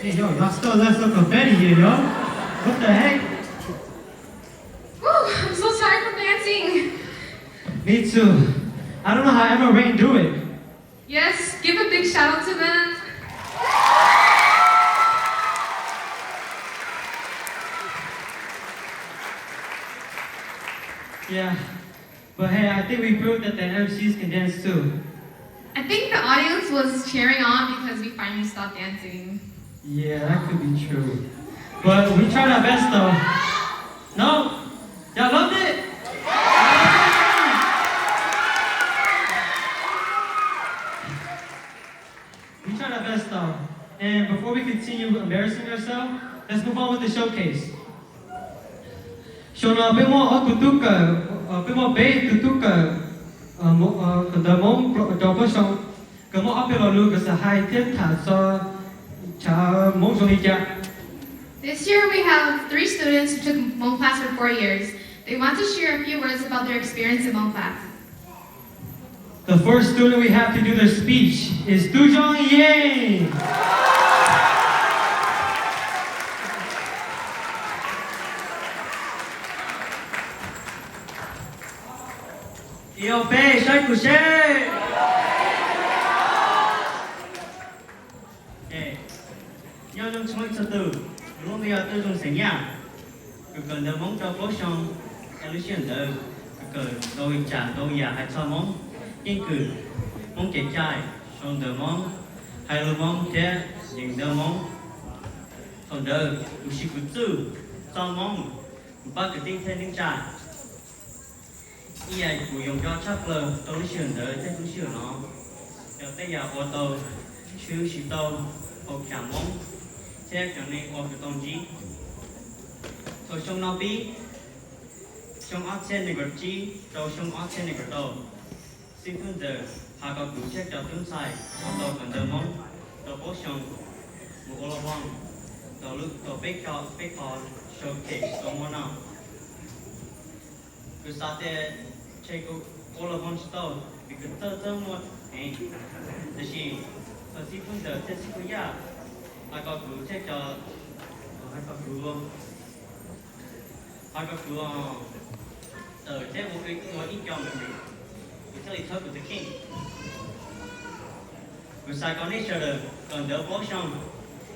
Hey, yo, y'all still left some confetti here, yo. What the heck? Woo, I'm so tired from dancing. Me too. I don't know how Emma Rain do it. Yes, give a big shout out to them. Yeah. But hey, I think we proved that the M Cs can dance too. I think the audience was cheering on because we finally stopped dancing. Yeah, that could be true. But we tried our best though. No? Y'all loved it? We tried our best though. And before we continue embarrassing ourselves, let's move on with the showcase. Xyoo no peb muaj ob tug tub kawm, peb muaj peb tug tub kawm ntawv Hmoob rau peb xyoo, kws muaj ob peb lo lus kws xav hais thiab tham txog chaw Hmoob zoo li cas. This year we have three students who took Hmong class for four years. They want to share a few words about their experience in Hmong class. The first student we have to do their speech is Tub Zoo Yeej. Ib ob peb saib kuv seb. Nyob zoo txhua leej txhua tus, kuv lub Yog tub zoo xeem Yaj, kuv kawm ntawv Hmoob rau plaub xyoo, es lub sij hawm ntawd kuv kawm ntau li tsam ntau yam hais txog Hmoob keeb kwm, Hmoob kev cai, sau ntawv Hmoob, hais lus Hmoob thiab yeem ntawv Hmoob. Thaum ntawd kuv siv kuv txuj txog Hmoob, kuv pab kwv tij thiab neej tsa. Ib yam kuv yoo nco tshaj plaws rau lub sij hawm ntawd thiab lub sij hawm no yog tej yam uas tau tshwm sim tau hauv cov Hmoob thiab cov neeg uas kuv tau ntsib. Thaum xyoo no pib, xyoo ob txhiab nees nkaum tsib rau xyoo ob txhiab nees nkaum rau, xib fwb ntawm has kom kuv thiab cov tub ntxhais uas tau kawm ntawv Hmoob rau plaub xyoo mus ua loj voos rau peb, peb qho showcase tau muaj no. Kuv xav tias ntshe kuv ua loj voos tsis tau vim kuv txawj txawj muaj heev, tiam sis thaum xib fwb ntawm thiab xib fwb Yaj has kom kuv thiab cov, has kom kuv, has kom kuv tawm thiab ua ib co movie, kuv thiaj li thawb kuv tus kheej. Kuv xav kom nej sawv daws kawm ntawv plaub xyoo,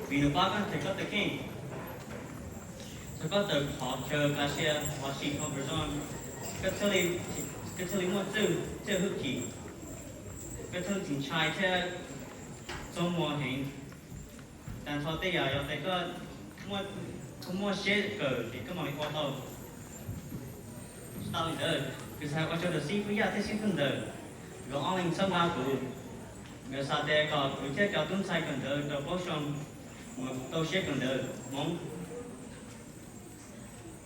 vim nws pab koj them koj tus kheej. Thaum koj tawm qhov chaw pab siab los sis comfort zone, koj thiaj li muaj txuj thiab hwj chim, koj thiaj li tsis ntshai thiab txoj muag heev. Tag nrho tej yam yog tias koj muaj siab kawm ces koj mam li ua tau. Tsis tas li ntawd, kuv xav ua tsaug rau xib fwb Yaj thiab xib fwb ntawm nkawd ob leeg txhawb nqa kuv. Nkawd xav tias kom kuv thiab cov tub ntxhais kawm ntawv rau plaub xyoo mus tau siab kawm ntawv Hmoob.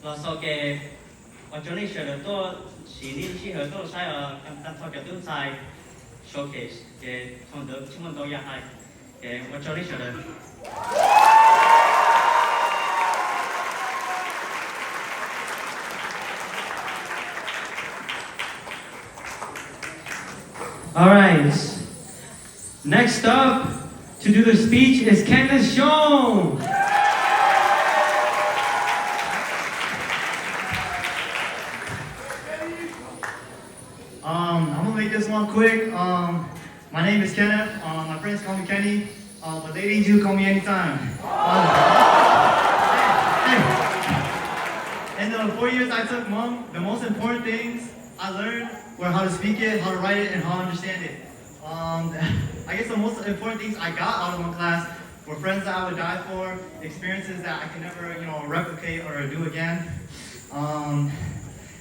Los xaus ces ua tsaug nej sawv daws tuaj siv nej lub sij hawm tuaj saib tag nrho cov tub ntxhais showcase ces thaum ntawd tsis muaj ntau yam hais. Ces ua tsaug nej sawv daws. All right. Next up to do the speech is Kenneth Shong. Um, I'm gonna make this one quick. Um, my name is Kenneth. Um, my friends call me Kenny, uh, but ladies, you call me anytime. Um, hey, hey. In the four years I took Hmong, the most important things I learned were how to speak it, how to write it, and how to understand it. Um, I guess the most important things I got out of one class were friends that I would die for, experiences that I can never, you know, replicate or do again. Um,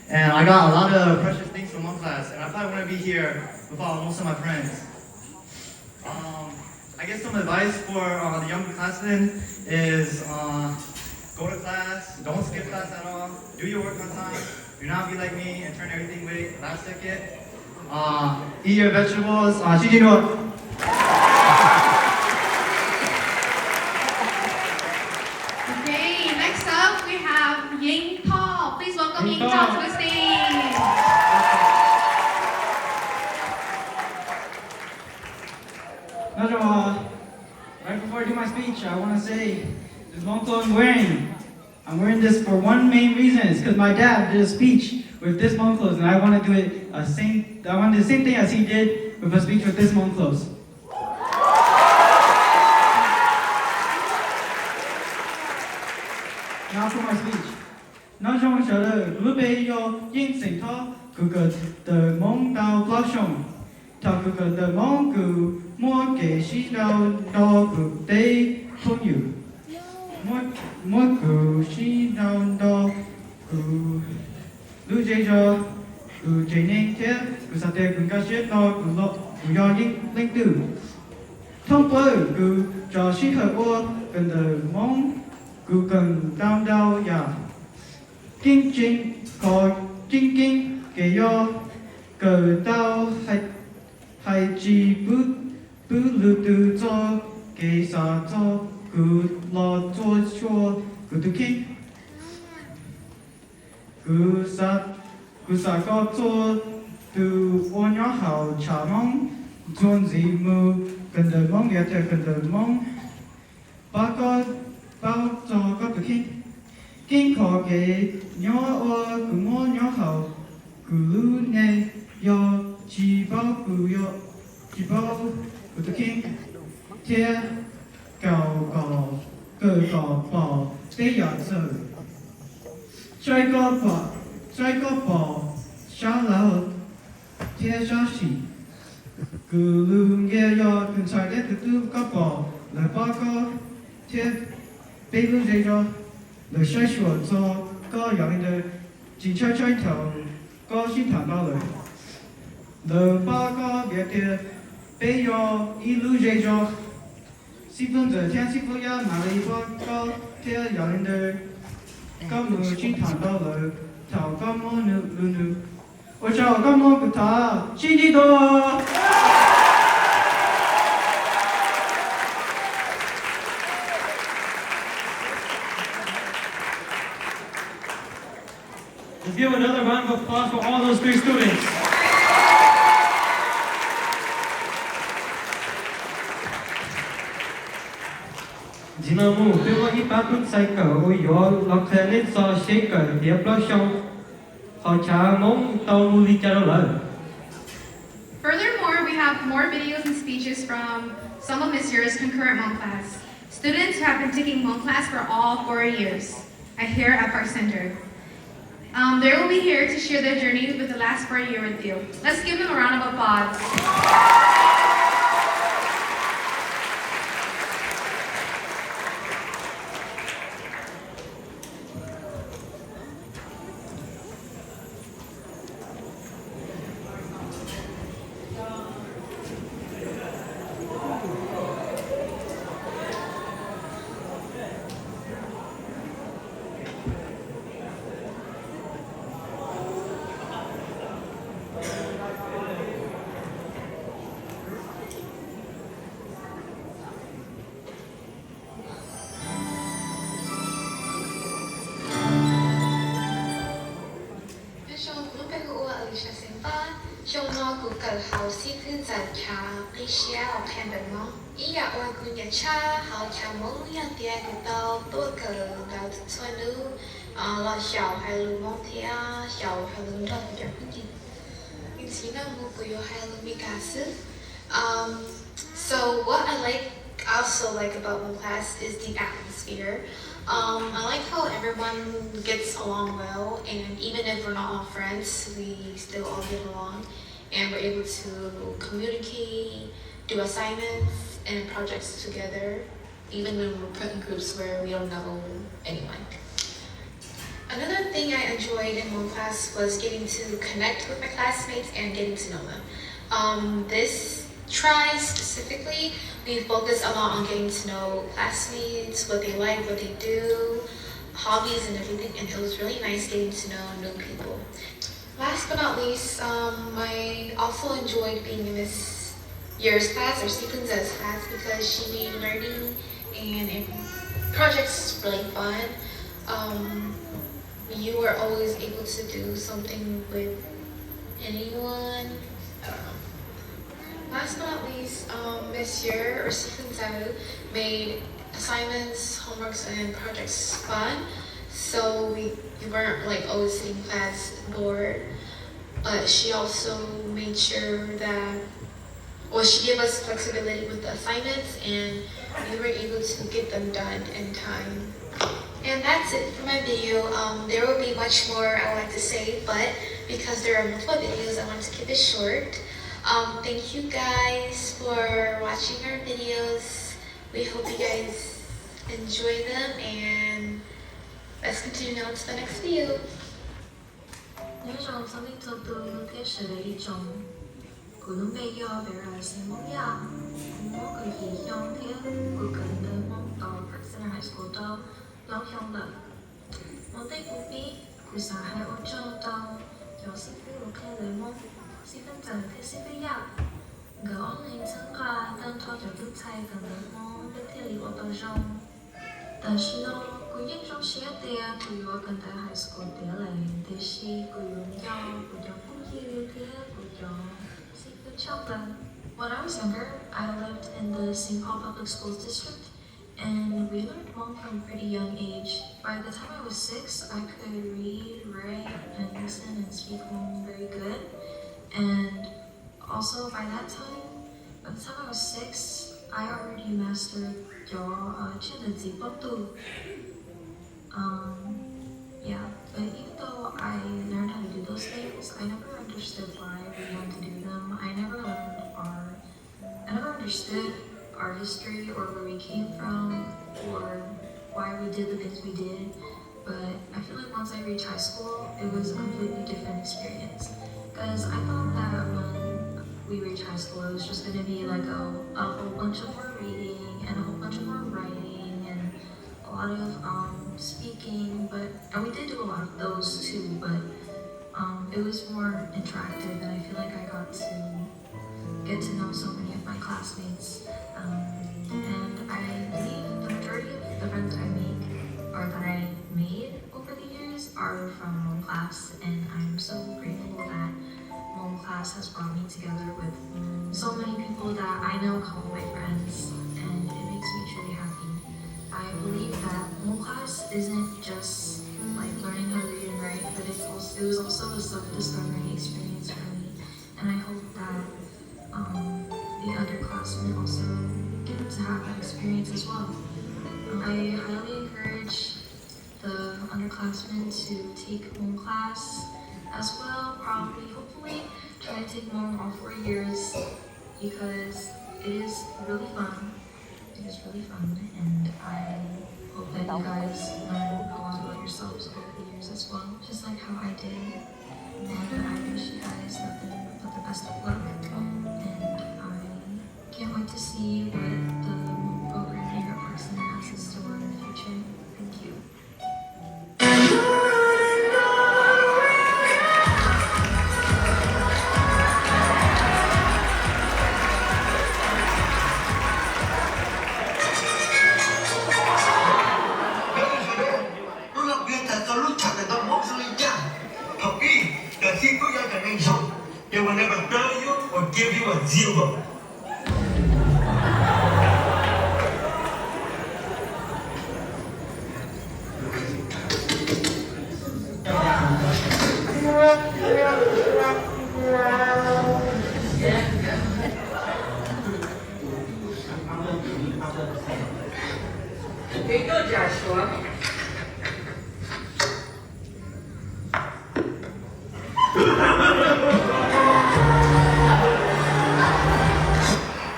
and I got a lot of precious things from one class, and I probably wouldn't be here without most of my friends. Um, I guess some advice for uh, the younger classmen is uh, go to class, don't skip class at all, do your work on time, do not be like me and turn everything late last second. Uh, eat your vegetables. Uh, 谢谢你们。 Okay, next up we have Ying Tho. Please welcome Ying Tho to the stage. Nyob zoo, uh, right before I do my speech, I want to say this Hmong clothes I'm wearing, I'm wearing this for one main reason. It's because my dad did a speech with this Hmong clothes, and I want to do it uh, same. I want to do the same thing as he did with a speech with this Hmong clothes. Now for my speech. Nyob zoo sawv daws, kuv lub npe yog Yeej Xeem Thoj, kuv kawm ntawv Hmoob tau plaub xyoos. Thaum kuv kawm ntawv Hmoob kuv muaj kev sib nrau nrog kuv tej phooj ywg, muaj kev sib nrau nrog kuv lub zej zog, kuv tsev neeg thiab kuv xav tias kuv nkag siab nrog kuv yog leej twg. Thoob plaws kuv tso sij hawm ua kawm ntawv Hmoob, kuv kawm tau ntau yam keeb tseeb, qhov keeb keeb ces yog kawm tau hais tsis pub lwm tus txoj kev xav txog kuv los txhua txhua kuv tus kheej. Kuv xav kom txhua tus uas nyob hauv tshav Hmoob txuas ntxiv mus kawm ntawv Hmoob, yog tias kawm ntawv Hmoob pab koj paub txog koj tus kheej. Keeb qhov kev nyob uas kuv muaj nyob hauv kuv lub neej yog tsis paub kuv, tsis paub kuv tus kheej, thiab kawm kom, kawm kom pom Peb yam txawj saib koj pom, saib koj pom sab laug thiab sab sim. Kuv lub ntiaj yog tus ntxhais thiab tus tub koj pom, lawv pab koj thiab peb lub zej zog. Lawv saib xyuas txog koj yam li ntawd, tsis ntshai ntshai thaum koj sib tham ntau lawm. Lawv pab koj vim tias peb yog ib lub zej zog. Xib fwb ntxawm thiab xib fwb yab mam li pab koj thiab yam li ntawd koj mus sib tham ntau lawm thaum koj muab nws lus nws. Ua tsaug koj mloog kuv tham, sib ntsib dua. Let's give another round of applause for all those three students. Ntxiv no mus peb muaj ib pab tub ntxhais kawm uas yuav los qhia nej txog seb kawm tiav plaub xyoo hauv chav Hmoob tau mus li cas rau lawm. Furthermore, we have more videos and speeches from some of Miss Yur's concurrent Hmong class, students who have been taking Hmong class for all four years at here at Park Center. Um, they will be here to share their journey with the last four year with you. Let's give them a round of applause. Nyob zoo, kuv lub npe hu ua Alicia Xeev Paj. Xyoo no kuv kawm hauv xib fwb ntxawm chav qib siab uas qhia ntawv Hmoob. Ib yam uas kuv nyiam tshaj hauv chav Hmoob yog tias kuv tau tuaj kawm ntawv txhua hnub, los xyaum hais lus Hmoob thiab xyaum hais lus nrog kuv cov phooj ywg. Ntxiv no mus kuv yuav hais lus Meskas xwb. Um, so what I like, also like about Hmong class is the atmosphere. Um, I like how everyone gets along well, and even if we're not all friends, we still all get along, and we're able to communicate, do assignments and projects together, even when we're put in groups where we don't know anyone. Another thing I enjoyed in Hmong class was getting to connect with my classmates and getting to know them. Um, this try specifically, we focus a lot on getting to know classmates, what they like, what they do, hobbies and everything, and it was really nice getting to know new people. Last but not least, um, I also enjoyed being in Miss Yur's class or Xib Fwb Ntxawm's class because she made learning and, and projects really fun. Um, you were always able to do something with anyone. I don't know. Last but not least, um, Miss Yur or Xib Fwb Ntxawm made assignments, homeworks, and projects fun, so we, we weren't like always sitting in class bored. But she also made sure that, well, she gave us flexibility with the assignments, and we were able to get them done in time. And that's it for my video. Um, there will be much more I would like to say, but because there are multiple videos, I want to keep it short. Um, thank you guys for watching our videos. We hope you guys enjoy them, and let's continue on to the next video. Nyob zoo txhua leej txhua tus thiab sawv daws ib tsoom. Kuv lub npe yog Vera Xeev Moob Yaj. Kuv muaj kaum yim xyoo thiab kuv kawm ntawv Hmoob tom Park Center High School tau plaub xyoo lawm. Ua ntej kuv pib, kuv xav hais ua tsaug rau cov xib fwb uas qhia ntawv Hmoob, Xib Fwb Ntxawm thiab Xib Fwb Yaj. Nkawd ob leeg txhawb nqa tag nrho cov tub ntxhais kawm ntawv Hmoob, peb thiaj li ua tau zoo. Tam sim no kuv yeej zoo siab tias kuv yuav kawm ntawv high school tiav lawm, tiam sis kuv yuav nco kuv cov phooj ywg thiab kuv cov xib fwb tshaj plaws. When I was younger, I lived in the Saint Paul Public Schools District, and we learned Hmong from pretty young age. By the time I was six, I could read, write, and listen and speak Hmong very good. And Also, by that time, by the time I was six, I already mastered cov, uh, tsiaj ntawv ntxiv plaub tug. Um, yeah, but even though I learned how to do those things, I never understood why we had to do them. I never learned our, I never understood our history or where we came from or why we did the things we did. But I feel like once I reached high school, it was a completely different experience. Because I thought that when we reached high school, it was just going to be like a, a whole bunch of more reading and a whole bunch of more writing and a lot of um, speaking, but and we did do a lot of those too, but um, it was more interactive, and I feel like I got to get to know so many of my classmates. Um, and I believe the majority of the friends that I make or that I made over the years are from Hmong class, and I'm so grateful that Hmong class has brought me together with so many people that I now call my friends, and it makes me truly happy. I believe that Hmong class isn't just like learning how to read and write, but it's also, it was also a self-discovery experience for me. And I hope that um, the underclassmen also get to have that experience as well. Um, I highly encourage the underclassmen to take Hmong class as well, probably, hopefully, try to take Hmong all four years because it is really fun. It is really fun, and I hope that you guys learn a lot about yourselves over the years as well, just like how I did. And I wish you guys nothing but the best of luck, and I can't wait to see what the Hmong program here at Parkson has in store in the future. Thank you. Lub los piav tas txog lub tshav kawm ntawv Hmoob zoo li cas. Thaum pib, the secret of the nation, they will never tell you or give you a zero.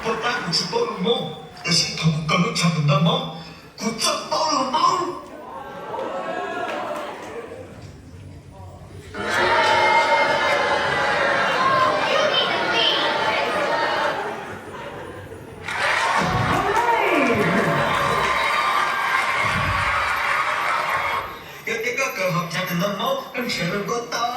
Puag ta kuv tsis paub lus Hmoob, tab sis thaum kuv kawm lub tshav kawm ntawv Hmoob, kuv txawj paub lus Hmoob. Yog tias koj kawm hauv tshav kawm ntawv Hmoob, koj nrhiav lus koj tau.